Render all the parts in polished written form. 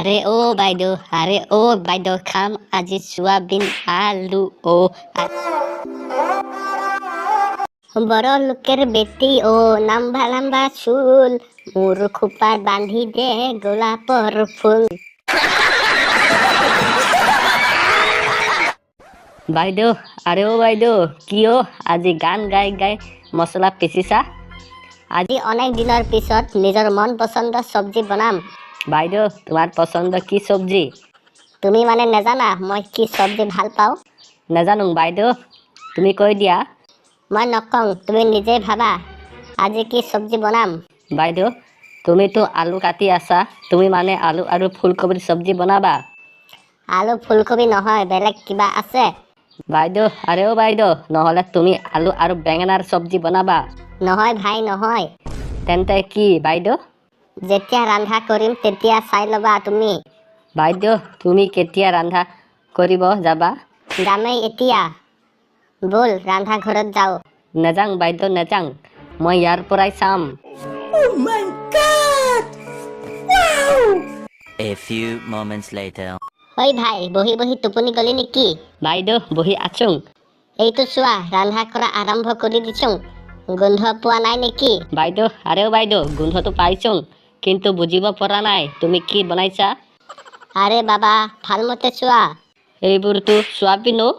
আৰে অ' বাইদেউ, আৰে অ' বাইদেউ, খাম আজি চোৱাবিন আলু অ'। বড় লোকেৰ বেটি ও লাম্বা লাম্বা চুল, মোৰ খোপাত বান্ধি দে গোলাপৰ ফুল। বাইদেউ, আৰে অ' বাইদেউ, কিয় আজি গান গাই গাই মছলা পিচিছা? আজি অনেক দিনৰ পিছত নিজৰ মন পচন্দ চব্জি বনাম। বাইদেউ, তোমাৰ পচন্দ কি চব্জি? তুমি মানে নেজানা মই কি চব্জি ভাল পাওঁ? নাজানো বাইদেউ, তুমি কৈ দিয়া। মই নকওঁ, তুমি নিজেই ভাবা আজি কি চব্জি বনাম। বাইদেউ, তুমিতো আলু কাটি আছা, তুমি মানে আলু আৰু ফুলকবিৰ চব্জি বনাবা? আলু ফুলকবি নহয়, বেলেগ কিবা আছে। বাইদেউ, আৰে অ' বাইদেউ, নহ'লে তুমি আলু আৰু বেঙেনাৰ চব্জি বনাবা? নহয় ভাই, নহয়। তেন্তে কি বাইদেউ? যেতিয়া ৰন্ধা কৰিম তেতিয়া চাই ল'বা তুমি। বাইদেউ, তুমি কেতিয়া ৰন্ধা কৰিব যাবা? যামেই এতিয়া, ব'ল ৰন্ধা ঘৰত যাওঁ। নেযাং বাইদেউ, নেযাং, মই ইয়াৰ পৰাই চাম। A few moments later. ঐ ভাই, বহি বহি টোপনি গ'লি নেকি? বাইদেউ, বহি আছোং। এইটো চোৱা, ৰন্ধা কৰা আৰম্ভ কৰি দিছোং, গোন্ধ পোৱা নাই নেকি? বাইদেউ, আৰে বাইদেউ, গোন্ধটো পাইছোং, কিন্তু বুজিব পৰা নাই তুমি কি বনাইছা। আৰে বাবা, ভালমতে চোৱা। এইবোৰতো চোৱাবিন অ'।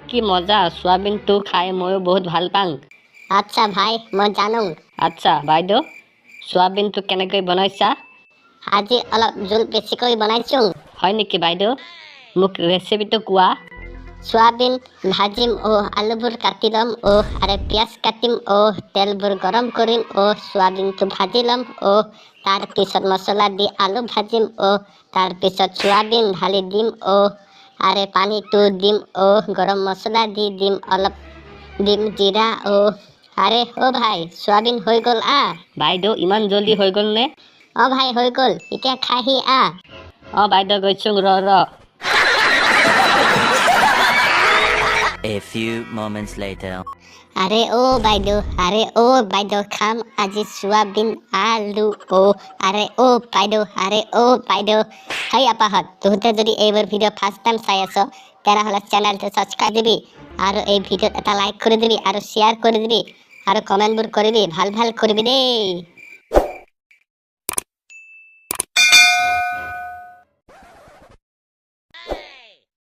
কি মজা, চোৱাবিনটো খাই ময়ো বহুত ভাল পাওঁ। আচ্ছা ভাই, মই জানো। আচ্ছা বাইদেউ, চোৱাবিনটো কেনেকৈ বনাইছা? আজি অলপ জোল বেছিকৈ বনাইছোং। হয় নেকি বাইদেউ, মোক ৰেচিপিটো কোৱা। চোৱাবিন ভাজিম অ', আলুবোৰ কাটি ল'ম অ', আৰু পিঁয়াজ কাটিম অ', তেলবোৰ গৰম কৰিম অ', চোৱাবিনটো ভাজি ল'ম অ', তাৰপিছত মছলা দি আলু ভাজিম অ', তাৰপিছত চোৱাবিন ঢালি দিম অ', আৰু পানীটো দিম অ', গৰম মছলা দি দিম, অলপ দিম জিৰা অ'। আৰে অ' ভাই, চোৱাবিন হৈ গ'ল আহ। বাইদেউ, ইমান জল্দি হৈ গ'ল নে? অ' ভাই, হৈ গ'ল, এতিয়া খাহি আহ। অ' বাইদেউ, গৈছোং, ৰ ৰ। A few moments later. আৰে অ' বাইদেউ, আৰে অ' বাইদেউ, খাম আজি চোৱাবিন আলু অ'। আৰে অ' বাইদেউ, আৰে অ' বাইদেউ। হেই আপাহত, তহঁতে যদি এইবোৰ ভিডিঅ' ফাৰ্ষ্ট টাইম চাই আছ, তেনেহ'লে চেনেলটো ছাবস্ক্ৰাইব দিবি, আৰু এই ভিডিঅ'ত এটা লাইক কৰি দিবি, আৰু শ্বেয়াৰ কৰি দিবি, আৰু কমেণ্টবোৰ কৰিবি, ভাল ভাল কৰিবি দেই।